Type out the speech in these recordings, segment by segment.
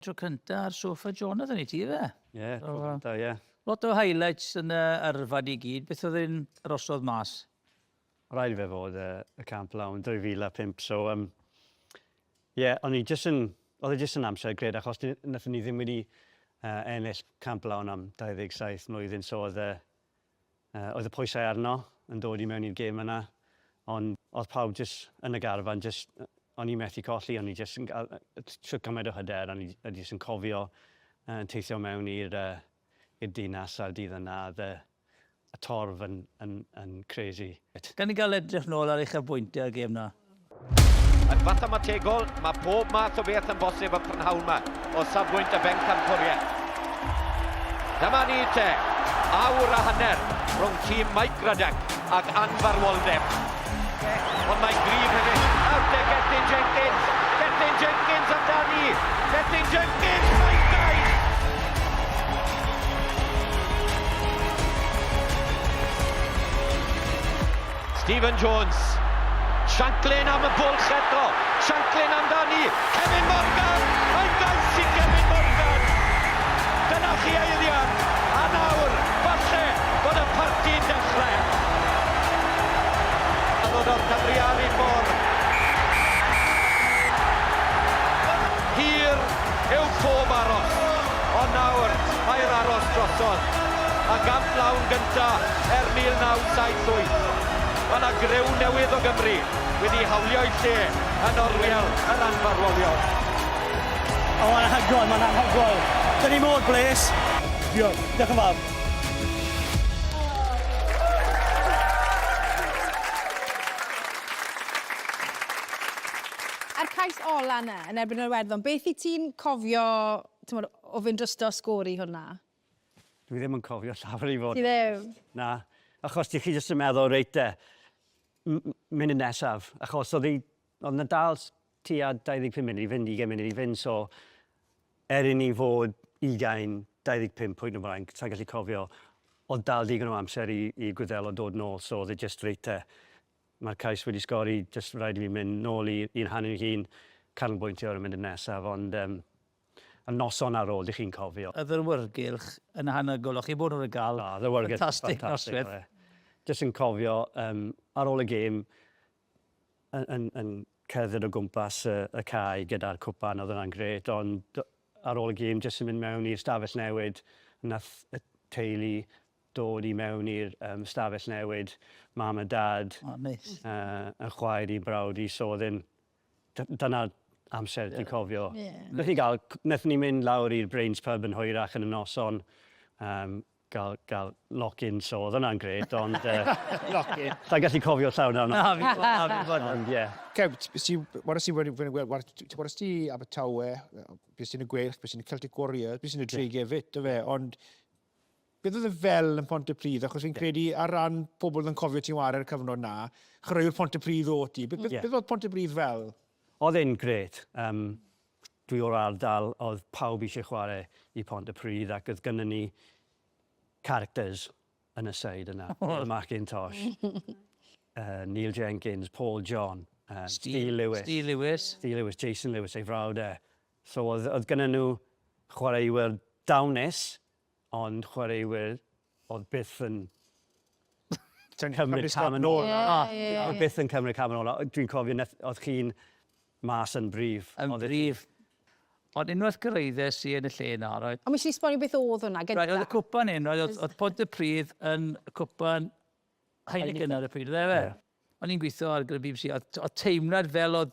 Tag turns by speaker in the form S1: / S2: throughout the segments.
S1: Tro cynta ar soffa Jonathan i ti, ife?
S2: Ie, yeah, tro cynta, ie. Yeah.
S1: Lot o highlights yn y yrfa di gyd. Beth oedd un arosodd mas?
S2: Rhaid i fe fod y, y camp lawn 2005, so um, yeah, o'n i jyst yn, oedd e jyst yn amser gred achos nathon ni ddim wedi uh, ennill camp lawn am 27 mlwyddyn, so oedd y, uh, oedd y pwysau arno yn dod i mewn i'r gêm yna, ond oedd pawb jyst yn y garfan, jyst, o'n i methu colli, o'n i jyst yn cael shwt gymaint o hyder, o'n i jyst yn cofio yn teithio mewn i'r uh, i'r dinas ar dydd yna, oedd y, y torf yn, yn, yn crazy.
S1: Gan ni gael edrych nôl ar uchafbwyntiau'r gêm na?
S3: Yn fathemategol, mae pob math o beth yn bosib y prynhawn yma o safbwynt y bencampwriaeth. Dyma ni te, awr a hanner rhwng tîm Mike Ruddock ac anfarwoldeb. Ond mae'n gryf hefyd. Nawr te Gethin Jenkins. Gethin Jenkins amdani. Gethin Jenkins, mae'n gais! Stephen Jones. Shanklin am y bwlch eto. Shanklin amdani. Kevin Morgan! Mae'n gais i Kevin Morgan! Dyna chi eiliad. A nawr, falle bod y parti'n dechrau. A ddod o'r Cymru ar ei ffordd. Hir yw pob aros. Ond nawr, mae'r aros drosodd. A gamp lawn gynta er 1978. Mae yna griw newydd o Gymru wedi hawlio'i lle yn oriel yr anfarwolion.
S4: O, mae'n anhygoel, mae'n anhygoel. Dyn ni mor bles. Diolch, diolch yn fawr.
S5: A'r cais ola 'na yn erbyn yr Iwerddon, beth i ti'n cofio, t'mod, o fynd drosto a sgori hwnna?
S2: Dwi ddim yn cofio llawer i fod.
S5: Ti ddim?
S2: Na. Achos ti chi jyst yn meddwl, reit te, munud nesaf. Achos oedd hi, oedd na dal tua 25 munud i fynd, 20 munud i fynd, so er i ni fod 20, 25 pwynt o flaen, sa'n gallu cofio, oedd dal digon o amser i, i Gwyddelod dod nôl, so oedd e jyst reit te, mae'r cais wedi sgori, jyst rhaid i fi mynd nôl i'n hanner hun, canolbwyntio ar y munud nesaf, ond um, Y noson ar ôl, dych chi'n cofio.
S1: Oedd yr awyrgylch yn anhygoel, o'ch chi bod nhw'n gael
S2: O, oedd yr awyrgylch
S1: ffantastig noswaith.
S2: Jyst yn cofio, um, ar ôl y gêm, yn, yn, yn cerdded o gwmpas y, y cae gyda'r cwpan, oedd hwnna'n grêt, ond ar ôl y gêm, jyst yn mynd mewn i'r stafell newid, nath y teulu dod i mewn i'r um, stafell newid, mam a dad,
S1: oh, nice.
S2: uh, yn chwaer i brawd i, so oedd e'n Dyna amser dwi'n cofio.
S5: Yeah.
S2: Wnaethon ni gael, wnaethon ni mynd lawr i'r Brains Pub yn hwyrach yn y noson, um, gael, gael lock-in, so oedd hwnna'n gret, ond... Uh,
S6: lock-in.
S2: Sa'n gallu cofio llawn nawr.
S1: Na, fi na, fi bod.
S2: Ond, ie.
S6: Kev, wares ti, wares ti Abertawe, beth sy'n y Gweilch, beth sy'n y Celtic Warriors, beth sy'n y Dreigiau fyd, dy fe, ond Beth oedd e fel yn Pontypridd? Achos fi'n credu ar ran pobl oedd yn cofio ti'n ware'r cyfnod na, chwaraewr Pontypridd o ti. Beth, yeah. beth oedd Pontypridd fel?
S2: Oedd e'n gret. Um, dwi o'r ardal, oedd pawb eisiau chwarae i Pontypridd ac oedd gynnon ni characters yn y seid yna. Neil McIntosh, uh, Neil Jenkins, Paul John, uh, Steve, Steve Lewis.
S1: Steve Lewis.
S2: Steve Lewis, Jason Lewis, ei frawd e. So oedd, oedd gynnon nhw chwaraewyr dawnus, Ond chwaraewyr oedd byth yn cymryd cam yn ôl. Oedd byth yn cymryd cam yn ôl. Dwi'n cofio, oedd chi'n mas yn brif.
S1: Yn brif. Ond unwaith gyrhaeddes i yn y lle 'na, reit.
S5: Ond mi eisiau esbonio beth oedd hwnna gyntaf.
S1: Right, oedd y cwpan hyn, right, oedd Pontypridd yn cwpan Heineken ar y pryd, oedd e fe? O'n i'n gweithio ar gyda BBC, oedd, oedd teimlad fel oedd,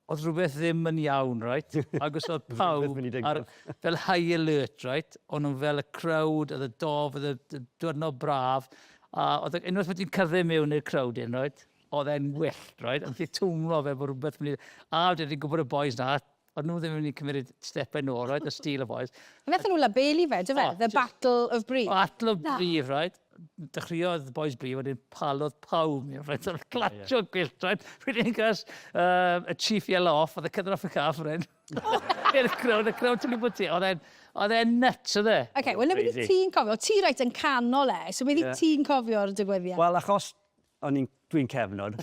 S1: oedd rhywbeth ddim yn iawn, right? Ac os oedd pawb ar, fel high alert, right? O'n nhw fel y crowd, oedd y dof, oedd y diwrnod braf. A oedd unwaith bod ti'n cyrraedd mewn i'r crowd un, right? Oedd e'n wyllt, right? Ond ti'n teimlo fel bod rhywbeth mynd i... A wedyn ti'n gwybod y boys na, O'n nhw ddim yn mynd i cymryd stepau nôl, right? The steel of boys.
S5: Wnaethon nhw labelu fe, do fe? The Battle of Brive.
S1: Battle of Brive, right? Dechreuodd the boys Brive, wedyn palodd pawb mi, right? Oedd clatio gwyllt, right? Wedyn gas uh, y chief yellow off, oedd y cydr off y caff, right? I'r crowd, y crowd ti'n gwybod ti, oedd e'n oedd e'n nuts, oedd e?
S5: Oce, wel, beth ti'n cofio? Ti reit yn canol e, so beth yeah. ti'n cofio'r digwyddiad?
S2: Wel, achos o'n i'n, dwi'n cefnod.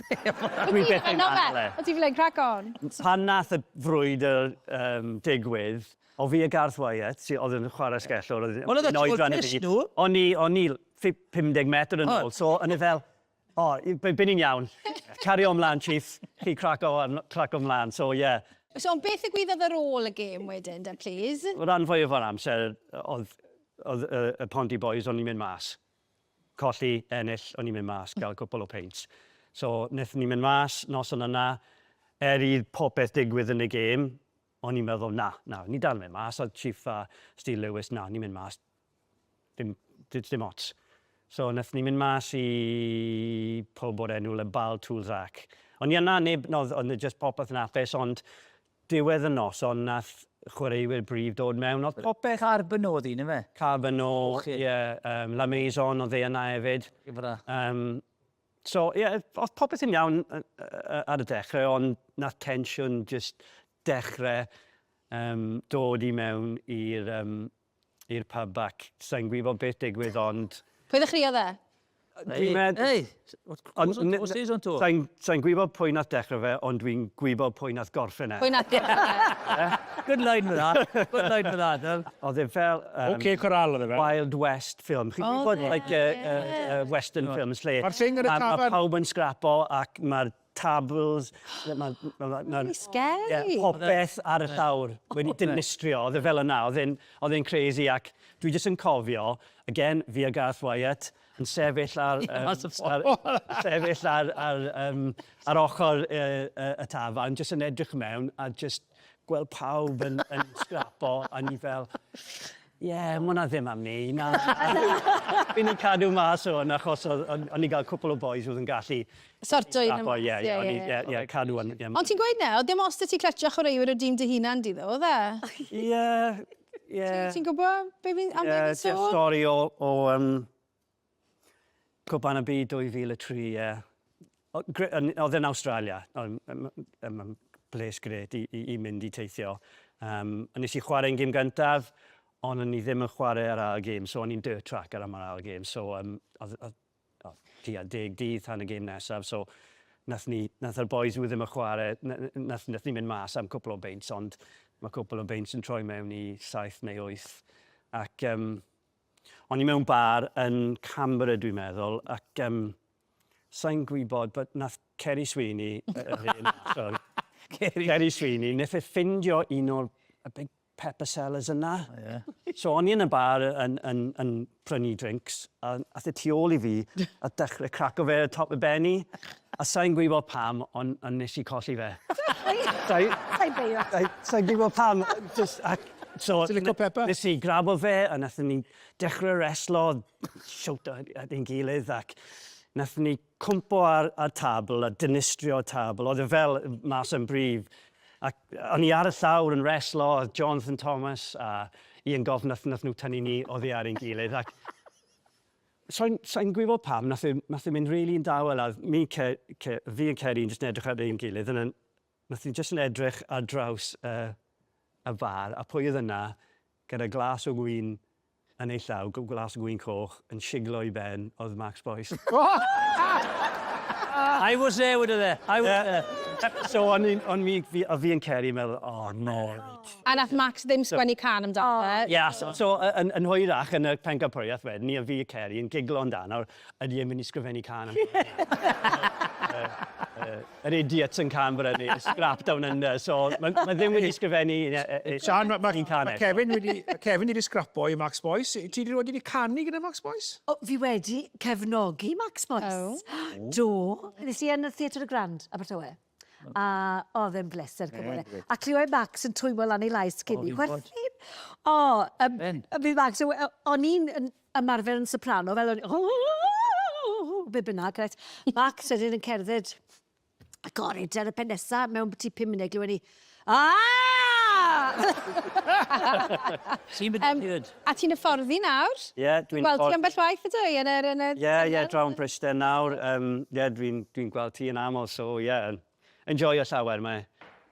S5: Dwi byth yn canol e. O ti fel crack on.
S2: Pan nath y frwydr um, digwydd, O fi a Garth Wyatt, sy, oedd yn chwarae sgellwr, oedd
S1: Wel, oedd
S2: yn oedran i fi.
S1: nhw.
S2: O'n i, o'n i 50 metr yn ôl, so o'n i fel, o, byn ni'n iawn. Cario ymlaen, Chief. Chi craco, craco ymlaen, so ie. Yeah.
S5: So, ond beth ddigwyddodd ar ôl y gêm wedyn, de, please?
S2: Rhan fwyaf o'r amser, oedd, oedd y, y Ponty Boys, o'n i'n mynd mas. Colli, ennill, o'n i'n mynd mas, gael cwpl o peints. So, wnaethon ni mynd mas, noson yna, er i popeth digwydd yn y gêm, o'n i'n meddwl, na, na, ni dal yn mynd mas, oedd Chief a Steve Lewis, na, ni'n mynd mas, dim, dim ots. So, wnaethon ni mynd mas i pub o'r enw Le Bal Toulzac. O'n i yna, neb, no, oedd just popeth yn hapus, ond diwedd y noson, nath chwaraewyr brif dod mewn, oedd popeth...
S1: Carbonneau oedd un, ife?
S2: Carbonneau, ie, yeah, La Maison oedd e yna hefyd. So, ie, yeah, oedd popeth yn iawn ar y dechrau, ond nath tensiwn just dechrau dod i mewn i'r um, i'r pub ac sa'n gwybod beth digwydd, ond...
S5: Pwy ddechreuodd e?
S2: Dwi'n meddwl...
S1: Ei, os on tour.
S2: Sa'n gwybod pwy nath dechrau fe, ond dwi'n gwybod pwy nath gorffen e.
S5: Pwy nath gorffen e.
S1: Good line for that. Good line for that.
S2: Oedd e fel...
S6: OK Corral oedd e fel.
S2: Wild West film. Chi'n gwybod, like, western films lle...
S6: Mae'r thing yn y tafarn.
S2: Mae pawb yn sgrapo ac mae'r tables... Mae...
S5: Really scary.
S2: Yeah, popeth ar y llawr wedi dinistrio. Oedd e fel yna. Oedd e'n crazy ac dwi jyst yn cofio, again, fi a Garth Wyatt, yn sefyll ar, um, ar, sefyll ar, ar, um, ar ochr y, y, y tafarn, jyst yn edrych mewn a jyst gweld pawb yn, yn sgrapo a ni fel, ie, yeah, mae hwnna ddim am ni, na. Fi'n ni'n cadw mas o hwn achos o'n i'n cael cwpl o boys oedd yn gallu
S5: Sorto un
S2: am... Ie, ie, ie, ie, cadw yn...
S5: Ond ti'n gweud ne, oedd dim os ti cletio chwaraewyr o dîm dy hunan di ddo, oedd e?
S2: Ie, ie.
S5: Ti'n gwybod be fi'n, am be fi'n sôn?
S2: Ie, stori o, o um, Cwpan y Byd 2003, ie. Oedd e'n Awstralia, mae'n bles gret i, i, i mynd i teithio. Um, a nes i chwarae yn gêm gyntaf, ond o'n i ddim yn chwarae ar ail gêm, so o'n i'n dirt track ar am yr ail gêm. So, um, oedd, oedd, tua deg dydd tan y gêm nesaf, so nath ni, nath yr boys nhw ddim yn chwarae, nath, nath ni mynd mas am cwpl o beints, ond mae cwpl o beints yn troi mewn i saith neu wyth. Ac um, o'n i mewn bar yn Canberra, dwi'n meddwl, ac um, sa'n gwybod, but nath Kerry Sweeney, yr un, sorry, Kerry Sweeney, nath e ffindio un o'r y big pepper sellers yna.
S1: Oh, yeah.
S2: So o'n i yn y bar yn, yn, yn prynu drinks, a ath e tu ôl i fi a dechrau craco fe ar top y ben i. A sa'n gwybod pam, ond on nes i colli fe.
S7: Sa'n beio.
S2: Sa'n gwybod pam. Just, ac, so,
S6: Ti'n licio pepper?
S2: Nes i grabo fe, a nathon ni dechrau reslo, showto at ein gilydd, ac nathon ni cwmpo ar, ar tabl a dinistrio tabl. Oedd e fel mas yn brif. Ac o'n i ar y llawr yn reslo, oedd Jonathan Thomas a Ian Gough, nath, nath nhw tynnu ni oddi ar ein gilydd. Ac sa'n sa gwybod pam, nath e, nath e mynd rili yn dawel a mi, ce, ce, fi yn Ceri yn jyst yn edrych ar ein gilydd. Yn, nath ni jyst yn edrych ar draws y, y bar, a pwy oedd yna gyda glas o gwin yn ei llaw, glas o gwin coch, yn siglo i ben, oedd Max Boyce.
S1: I was there, wedodd e. I was there.
S2: So o'n i'n, o'n mi, fi, o fi yn Ceri yn meddwl, oh no.
S5: A nath Max ddim sgwennu cân amdano fe.
S2: Yeah, so, so yn, yn hwyrach yn y pencampwriaeth wedyn, ni a fi a Ceri yn giglo amdano, ydy e'n mynd i sgrifennu cân amdano. Yr idiots yn Canberra ni, scrap down under, so mae ma ddim wedi sgrifennu
S6: Sian, mae ma,
S2: un cân
S6: ma Kevin wedi, ma Kevin wedi scrapo i Max Boyce. Ti wedi wedi canu gyda Max Boyce?
S7: O, fi wedi cefnogi Max Boyce.
S5: Oh.
S7: Do. Nes i yn y Theatr y Grand, Abertawe. A oedd e'n bleser cyfle. A clywed Max yn twymo lan ei lais cyn i chwerthin. O, um, fi Max, o'n i'n ymarfer yn soprano, fel o'n i, be bynnag, reit. Max wedyn yn cerdded y goridor y pen nesa mewn byti 5 munud, glywed ni, Aaaa!
S1: Ti'n mynd um,
S5: A ti'n hyfforddi nawr?
S2: Ie, yeah, dwi'n...
S5: Gweld ti ambell waith ydw i yn yr... Yn y...
S2: Ie, ie, draw yn Bryste nawr. Ie, yeah, dwi'n dwi gweld ti yn aml, so ie, yeah, enjoyo llawer. Mae,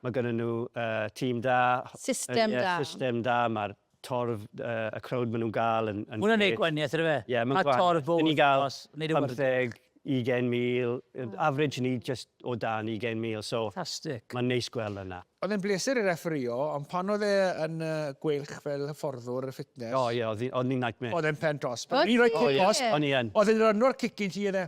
S2: mae gynnu nhw uh, tîm da.
S5: System
S2: uh,
S5: da.
S2: System da, mae'r torf, uh, y crowd maen nhw'n gael yn... yn
S1: Mwna'n neud gwaniaeth, ydw fe?
S2: Ie, mae'n
S1: gwaniaeth. A torf bob
S2: Ni'n gael 15, 20,000, average ni just o dan 20,000, so...
S1: Fantastic.
S2: Mae'n neis gweld yna.
S6: Oedd e'n bleser i refferïo, ond pan oedd e yn y Gweilch fel hyfforddwr y fitness...
S2: O ie, oedd hi'n nightmare.
S6: Oedd e'n pen tost. O'n i'n rhoi cic os...
S2: O'n i yn.
S6: Oedd e'n rhoi cic i ti, oedd e?